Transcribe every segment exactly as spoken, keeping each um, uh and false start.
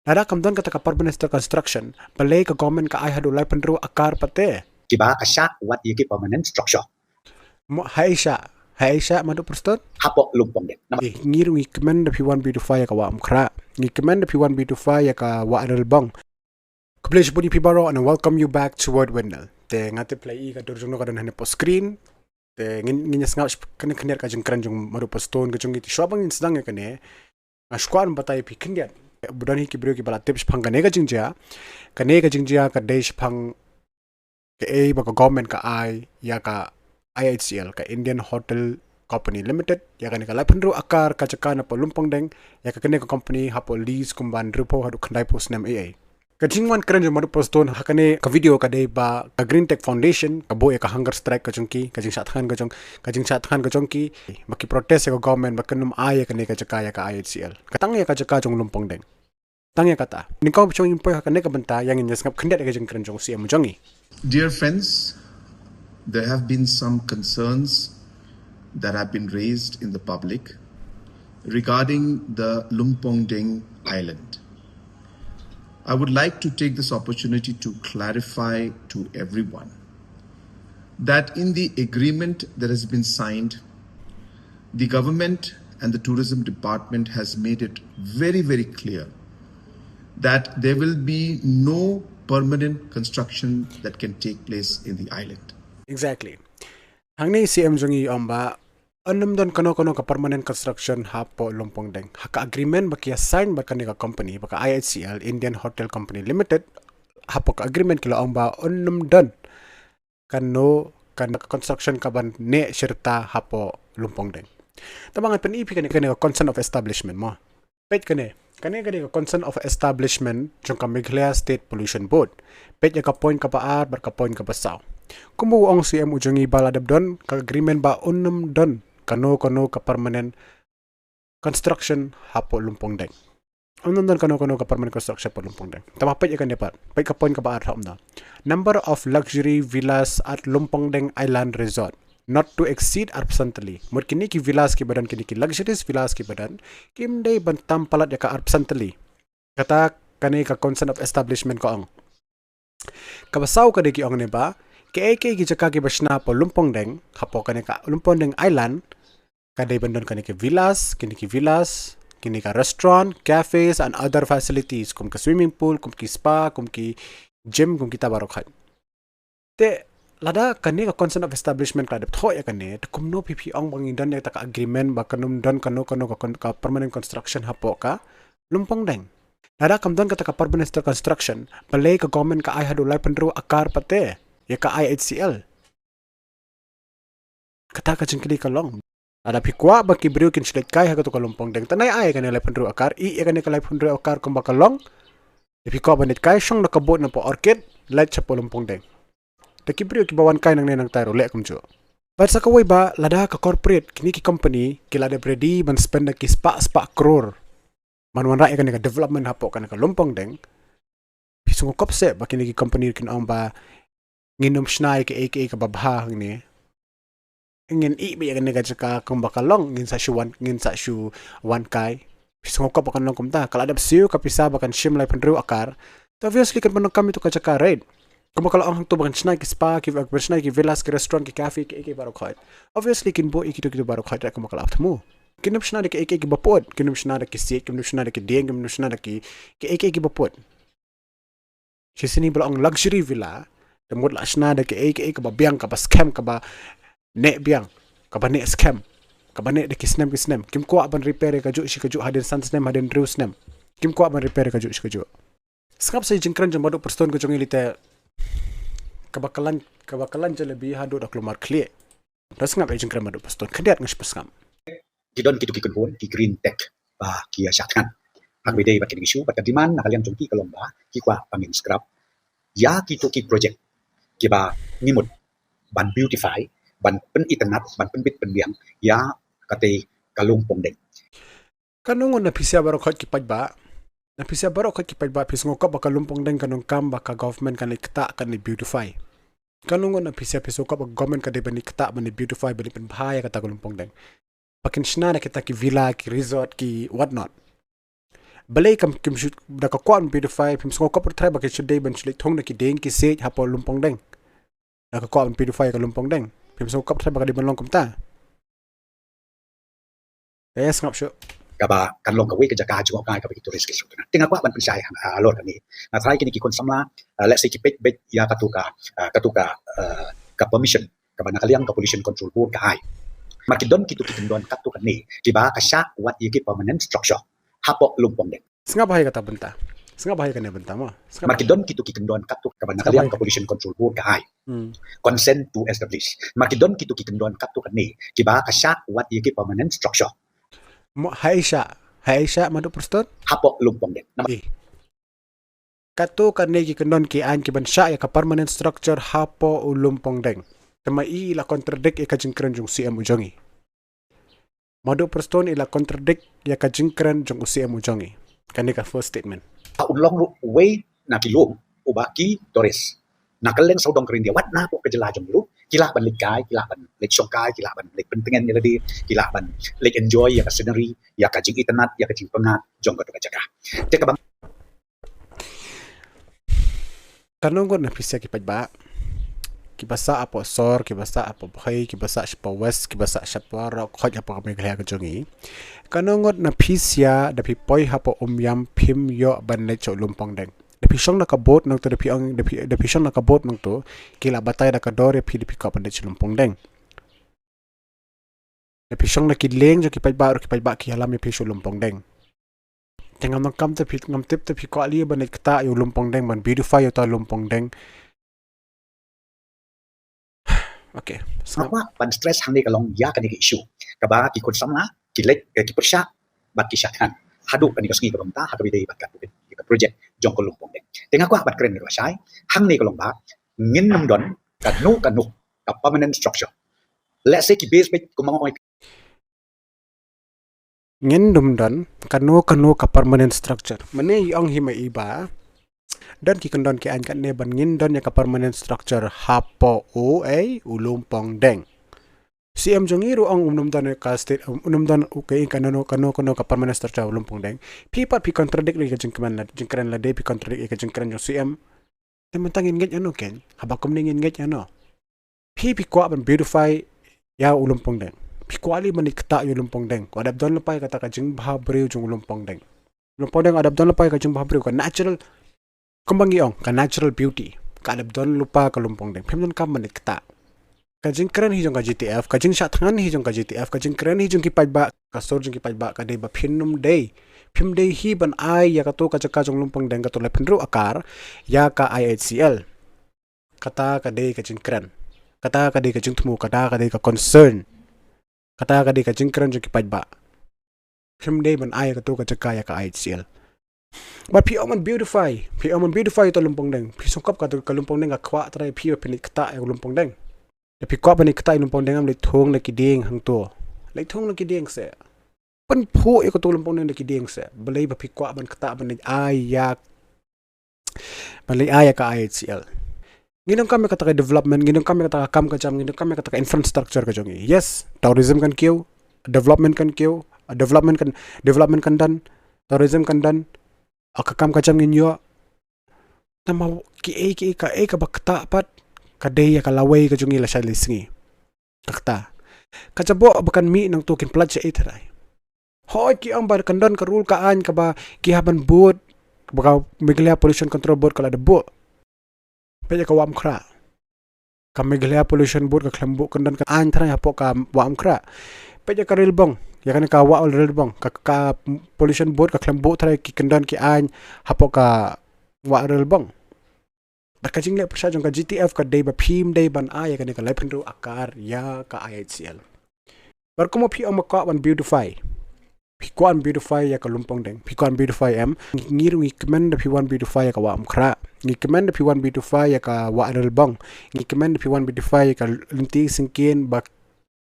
Lada kam don kata ka permanent structure construction, balei ka government ka ai haduh laiphew hynriew akar pat te? Kiba ka shah wat ïa ki permanent structure. Mo, ha i shah, ha i shah Madu Prestone? Hapoh Lumpongdeng. Namar eh, ngi ruh ngi kmen da phi wan beautify ïa ka Wah Umkhrah. Ngi kmen da phi wan beautify ïa ka Wah Relbong. Khublei shibun ïa phi baroh and welcome you back to Word Windmill. Te nga tip phi la i ka dur jong no ka don hangne hapoh screen. Te ngin, ngin ïa sngap kane khyndiat ka jingkren jong Madu Prestone ka jong ngi te shuwa ba ngin sdang ïa kane. Nga shu kwah ban batai ïa phi khyndiat. Ba don hi ki briew kiba la tip shaphang kane ka jingjia. Kane ka jingjia ka dei shaphang kaei ba ka government ka ai ïa ka I H C L, ka Indian Hotel Company Limited, ïa kane ka laiphew hynriew akar ka jaka napoh Lumpongdeng, ïa ka kane ka company hapoh lease kumba hynriewphew haduh khyndaiphew snem ei ei. Ka jingwan kren jong Madu Prestone ha kane ka video ka dei ba ka Green Tech Foundation ka buh ïa ka hunger strike ka jong ki, ka jingshah thngan ka jong, ka jingshah thngan ka jong ki ba ki protest ïa ka government ba kin ym ai ïa kane ka jaka ïa ka I H C L. Ka tang ïa ka jaka jong Lumpongdeng. Tang ïa kata. Nyngkong ba shong ïa poi ha kane ka bynta ïa ngin ïa sngap khyndiat ïa ka jingkren jong u C M jong ngi. Dear friends, there have been some concerns that have been raised in the public regarding the Lumpongdeng Island. I would like to take this opportunity to clarify to everyone that in the agreement that has been signed, the government and the tourism department has made it very, very clear that there will be no permanent construction that can take place in the island. Exactly. Hangne C M jong ngi ong ba yn ym don kano kano ka permanent construction hapoh Lumpongdeng. Ha ka agreement ba ki ïa sign bad kane ka company, ba ka I H C L, Indian Hotel Company Limited, hapoh ka agreement ki la ong ba yn ym don kano kano ka construction kaban neh shi rta hapoh Lumpongdeng. Tangba ngan pyni ïa phi kane, kane ka consent of establishment mo. Peit kane. Kane ka dei ka consent of establishment jong ka Meghalaya State Pollution Board. Peit ïa ka point kaba ar bad ka point kaba saw. Kumba u ong C M u jong ngi ba la dep don ka agreement ba yn ym don kano kano ka permanent construction hapoh Lumpongdeng. Yn ym don kano kano ka permanent construction hapoh Lumpongdeng. Tangba peit ïa kane pat. Peit ka point kaba ar ha ym da. Number of luxury villas at Lumpongdeng Island Resort not to exceed arphew san tylli. Mut kine ki villas kiba don, kine ki luxurious villas kiba don, kim dei ban tam palat ïa ka arphew san tylli. Kata kane ka consent of establishment ka ong. Kaba saw ka dei ki ong ne ba kaei kaei ki jaka kiba shna hapoh Lumpongdeng, hapoh kane ka Lumpongdeng Island, ka dei ban don kane ki villas, kine ki villas, kine ka restaurant, cafes and other facilities, kum ka swimming pool, kum ki spa, kum ki gym, kum kita baroh khoit. Te lada kane ka consent of establishment ka la dep thoh ïa kane, te kumno phi phi ong ba ngin don ïa kata ka agreement ba kan ym don kano kano ka con-, ka permanent construction hapoh ka Lumpongdeng. Lada kam don kata ka permanent construction, balei ka government ka ai haduh laiphew hynriew akar pat te ïa ka I H C L? Kata ka jingkylli ka long. Lada phi kwah ba ki briew kin shu leit kai ha kato ka Lumpongdeng, te nai ai kane laiphew hynriew akar, ïeh ïa kane ka laiphew hynriew akar kumba ka long. Lada phi kwah ban leit kai, shong da ka boat napoh Orchid, leit shapoh Lumpongdeng. Te ki briew kiba wan kai nangne nangtai ruh leh kumjuh. Bad sa kawei ba lada ka corporate, kine ki company ki la dep ready ban spend da ki spah spah klur ban wanrah ïa kane ka development hapoh kane ka Lumpongdeng, phi sngew kop seh ba kine ki company kin ong ba ngin ym shna ïa kaei kaei kaba bha hangne. Ngin ïeh beit ïa kane ka jaka kumba ka long, ngin sa shu wan, ngin sa shu wan kai. Phi sngew kop ba kan long kumta? Ka la dep siew ka pisa ba kan shim laiphew hynriew akar. Te obviously kan pyndonkam ïa kato ka jaka, right? Kumba ka la ong hangto ba kan shna ki spa, ki, ban shna ki villas, ki restaurant, ki cafe, kiei kiei baroh khoit. Obviously kin buh ïa kito kito baroh khoit, right? Kumba ka la ong thmu. Kin ym shna da kiei kiei kiba pud, kin ym shna da ki siej, kin ym shna da ki dieng, kin ym shna da ki, kiei kiei kiba pud. Shisien ba la ong luxury villa, te mut la shna da kiei kiei kaba biang, kaba skhem, kaba neh biang, kaba neh skhem, kaba neh da ki snem ki snem. Kim kwah ban repair ïa kajuh shi kajuh, hadien san snem, hadien hynriew snem. Kim kwah ban repair ïa kajuh shi kajuh. Sngap sa ïa ka jingkren jong Madu Prestone ka jong ngi lei te, kaba khlaiñ, kaba khlaiñ jalebi haduh da kulmar khlieh. To sngap ïa ka jingkren Madu Prestone khyndiat, ngan shu pynsngap. Ki don kito ki kynhun, ki Green Tech, ba ki ïa shah thngan. Ha kaba ïadei bad kine ki issue, bad ka demand na ka liang jong ki ka long ba ki kwah ba ngin scrap ïa kito ki project kiba ngi mut ban beautify, ban pynitynnad, ban pynbit pynbiang ïa katei ka Lumpongdeng. Katno ngut na phi sha baroh khoit ki paidbah, na phi sha baroh khoit ki paidbah, phi sngew kop ba ka Lumpongdeng kan ym kam ba ka government kan leit ktah, kan leit beautify? Katno ngut na phi sha, phi sngew kop ba ka government ka dei ban leit ktah, ban leit beautify, ban leit pynbha ïa kata ka Lumpongdeng, ba kin shna da kita ki villa, ki resort, ki what not? Balei kam kim shu da ka kwah ban beautify, phim sngewkop ruh trai ba ki shu dei ban shu leit thung na ki dieng ki siej hapoh Lumpong Deng. Da ka kwah ban beautify ka Lumpong Deng. Phim sngewkop trai ba ka dei ban long kumta. Ka ïa sngap shuh. Kaba kan long kawei ka jaka jngohkai kaba ki tourist ki shu kynnoh. Te nga kwah ban pynshai halor kane. Nga trai kine ki khun samla, ah, let's say ki peit beit ïa katu ka, ah, katu ka, ah, ka permission kaba na ka liang ka Pollution Control Board ka ai. Namar ki don kitu ki kyndon katto katne kiba ka shah wad ïa ki permanent structure hapoh Lumpong Deng. Sngap bha ïa kata bynta. Sngap bha ïa kane bynta mo. Sngap bha. Namar ki don kitu ki kyndon katto kaba na ka liang ka Pollution Control Board ka ai. Hmm. Consent to establish. Namar ki don kitu ki kyndon katto katne kiba ka shah wad ïa ki permanent structure. Mo, ha i shah, ha i shah Madu Prestone? Hapoh Lumpong Deng. Namar eh. Katto katne ki kyndon ki aiñ kiban shah ïa ka permanent structure hapoh u Lumpong Deng. Te ma i i la contradict ïa ka jingkren jong u C M u jong i. Madu Prestone i la contradict ïa ka jingkren jong u C M u jong i. Kane ka first statement. Ka un long ruh uwei na ki lum uba ki tourist na kylleng sawdong ka India, wat na hapoh ka jylla jong i ruh, ki lah ban leit kai, ki lah ban leit shongkai, ki lah ban leit pyntngen ïa lade, ki lah ban leit enjoy ïa ka scenery, ïa ka jingitynnad, ïa ka jingpyngngad jong katu ka jaka. Te kaba Kano ngut na phi sha ki paidbah kiba sah hapoh sor, kiba sah hapoh bhoi, kiba sah shapoh west, kiba sah shapoh rok, hoi hapoh Meghalaya ka jong i. Kano ngut na phi sha da phi poi hapoh Umiam phim ïoh ban leit sha Lumpong Deng. Da phi shong na ka boat nangto, da phi ong, da phi, da phi shong na ka boat nangto, ki la batai da ka dor ïa phi da phi kwah ban leit sha Lumpong Deng. Da phi shong na ki lieng jong ki paidbah ruh ki paidbah ki ïalam ïa phi sha Lumpong Deng. Te ngam nang kam te phi, ngam tip te phi kwah lei ban leit ktah ïa u Lumpong Deng, ban beautify ïa uta u Lumpong Deng. Okay. Sngap. Nga kwah ban stress hangne ka long ïa kane ka issue kaba ki khun samla ki leit, eh, ki pyrshah bad ki shah thngan haduh kane ka sngi kaba mynta ha kaba ïadei bad ka project jong ka Lumpong Deng. Te nga kwah ban kren ïa kaba shai hangne ka long ba ngin nym don kano kano ka permanent structure. Let's say ki base beit kumba nga ong, ngin nym don kano kano ka permanent structure. Mynne i ong hi ma i ba don ki kyndon ki aiñ katne ban ngin don ïa ka permanent structure hapoh u, eh, u Lumpong Deng. C M jong i ruh ong um nym don ka state, um nym don u ka, kano kano kano ka permanent structure u Lumpong Deng. Phi pat phi contradict ïa ka jingkmen la, jingkren lade, phi contradict ïa ka jingkren jong C M. Te mynta ngin ngeit ïano keiñ? Haba kumne ngin ngeit ïano? Phi phi kwah ban beautify ïa u Lumpong Deng. Phi kwah lei ban leit ktah ïa u Lumpong Deng. Ka dep don lypa ïa kata ka jingbha briew jong u Lumpong Deng. Lumpong Deng ka dep don lypa ïa ka jingbha briew, ka natural, kumba ngi ong, ka natural beauty. Ka dep don lypa ka Lumpong Deng. Phim donkam ban leit ktah. Ka jingkren hi jong ka G T F, ka jingshah thngan hi jong ka G T F, ka jingkren hi jong ki paidbah, ka sur jong ki paidbah ka dei ba phin nym dei, phim dei hi ban ai ïa kato ka jaka jong Lumpong Deng, kato laiphew hynriew akar ïa ka I H C L. Kata ka dei ka jingkren. Kata ka dei ka jingthmu, kata ka dei ka concern. Kata ka dei ka jingkren jong ki paidbah. Phim dei ban ai kato ka jaka ïa ka I H C L. Bad phi ong ban beautify, phi ong ban beautify uta u Lumpong Deng. Phi sngewkop kato ka Lumpong Deng ka kwah trai phi ba phin leit ktah ïa u Lumpong Deng? Da phi kwah ban leit ktah ïa u Lumpong Deng, am leit thung na ki dieng hangto. Leit thung na ki dieng seh. Pynphuh ïa kato u Lumpong Deng na ki dieng seh. Balei ba phi kwah ban ktah ban leit ai ïa, ban leit ai ïa ka I H C L? Ngi donkam ïa kata ka development, ngi donkam ïa kata ka kam ka jam, ngi donkam ïa kata ka infrastructure ka jong ngi. Yes, tourism kan kiew, development kan kiew, development kan, development kan don, tourism kan don, ka kam ka jam ngin ïoh. Namar kiei kiei, kaei kaba ktah pat ka dei ïa ka lawei ka jong ngi lashai lashisngi. Ka ktah. Ka jaboh ba kan mih nangto kin pynlait shaei tharai? Hooid, ki ong ba kan don ka rule ka aiñ kaba ki hap ban bud, ba ka Meghalaya Pollution Control Board ka la dep buh. Peit ïa ka Wah Umkhrah. Ka Meghalaya Pollution Board ka khlem buh kyndon ka aiñ tharai hapoh ka Wah Umkhrah. Peit ïa ka Railbong, ïa kane ka Wah Railbong, ka, ka Pollution Board ka khlem buh tharai ki kyndon ki aiñ hapoh ka Wah Railbong. Bad ka jingleh pyrshah jong ka G T F ka dei ba phim dei ban ai ïa kane ka laiphew hynriew akar ïa ka I H C L. Bad kumba phi ong ba kwah ban beautify, phi kwah ban beautify ïa ka Lumpong Deng, phi kwah ban beautify, em? Ngi ruh ngi kmen da phi wan beautify ïa ka Wah Umkhrah, ngi kmen da phi wan beautify ïa ka Wah Railbong, ngi kmen da phi wan beautify ïa ka lynti syngkien ba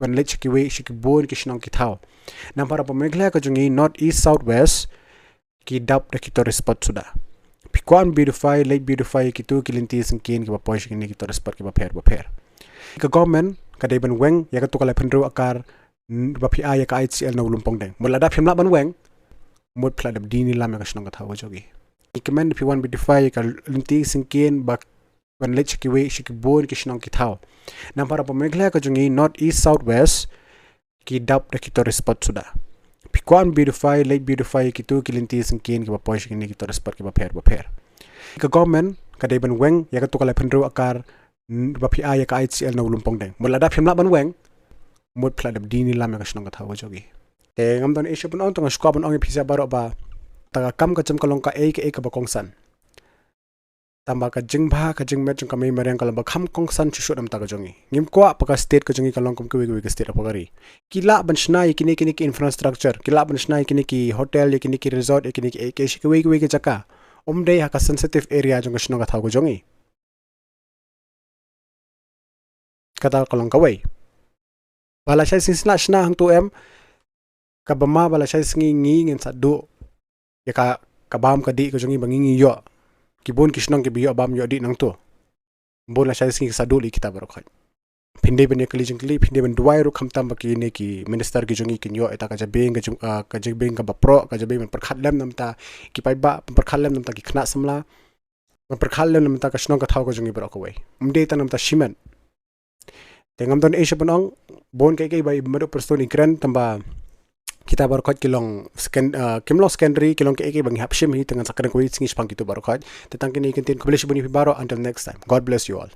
ban leit sha kiwei, sha ki bun ki shnong ki thaw. Namar ba Meghalaya ka jong ngi North East South West ki dap da ki tourist spot suda. Phi kwah ban beautify, leit beautify ïa kitu ki lynti syngkien kiba poi sha kine ki tourist spot kiba pher bapher. Ka government ka dei ban weng ïa katu ka laiphew hynriew akar, n-, ba phi ai ïa ka I H C L na u Lumpong Deng. Mut lada phim lah ban weng, mut phi la dep die ni lam ïa ka shnong ka thaw ka jong ngi. Ngi kmen da phi wan beautify ïa ka lynti syngkien ba ban leit sha kiwei sha ki bun ki shnong ki thaw. Namar ba Meghalaya ka jong ngi, North East South West, ki dap da ki tourist spot suda. Phi kwah ban beautify, leit beautify ïa kitu ki lynti syngkien kiba poi sha kine ki tourist spot kiba pher ba pher. Ka government ka dei ban weng ïa katu ka laiphew hynriew akar, n-, ba phi ai ïa ka I H C L na u Lumpong Deng. Mut lada phim lah ban weng, mut phi la dep die ni lam ïa ka shnong ka thaw ka jong ngi. Te ngam don issue ban ong, tang nga shu kwah ban ong ïa phi sa baroh ba kata ka kam ka jong ka long kaei kaei kaba kongsan. Tangba ka jingbha ka jingmet jong ka mei mariang ka long ba kham kongsan shuh shuh na ka bynta ka jong ngi. Ngim kwah ba ka state ka jong ngi ka long kum kiwei kiwei ki state hapoh ka ri. Ki lah ban shna ïa kine kine ki infrastructure, ki lah ban shna ïa kine ki hotel, ïa kine ki resort, ïa kine ki, ki, ki, kiwei kiwei ki jaka. Ym dei ha ka sensitive area jong ka shnong ka thaw ka jong ngi. Kata ka long kawei. Ba lashai sngi shu shna hangtu em, kaba ma ba lashai sngi ngi ngin sa duh ïa ka, ka bam ka dih ka jong ngi ba ngi ngi ïoh. Ki bun ki shnong kiba ïoh bam ïoh dih nangtu. Bun lashai sngi ki sa duh lei kita baroh khoit. Phin dei ban ïa kylli jingkylli, phin dei ban duwai ruh khamtam ba kine ki minister ki jong ngi kin ïoh ïa kata ka jabieng, ka jing, ah, ka jabieng kaba proh, ka jabieng ban pyrkhat lem na ka bynta ki paidbah, ban pyrkhat lem na ka bynta ki khynnah samla, ban pyrkhat lem na ka bynta ka shnong ka thaw ka jong ngi baroh kawei. Ym dei tang na ka bynta shimet. Te ngam don issue ban ong, bun kiei kiei ba i Madu Prestone i kren, tangba kita baroh khoit ki long second, ah, kim long secondary, ki long kiei kiei ba ngi hap shim hi, te ngan sa kren kawei sngi shaphang kitu baroh khoit. Te tang kine ki ktien, khublei shibun ïa phi baroh, until next time. God bless you all.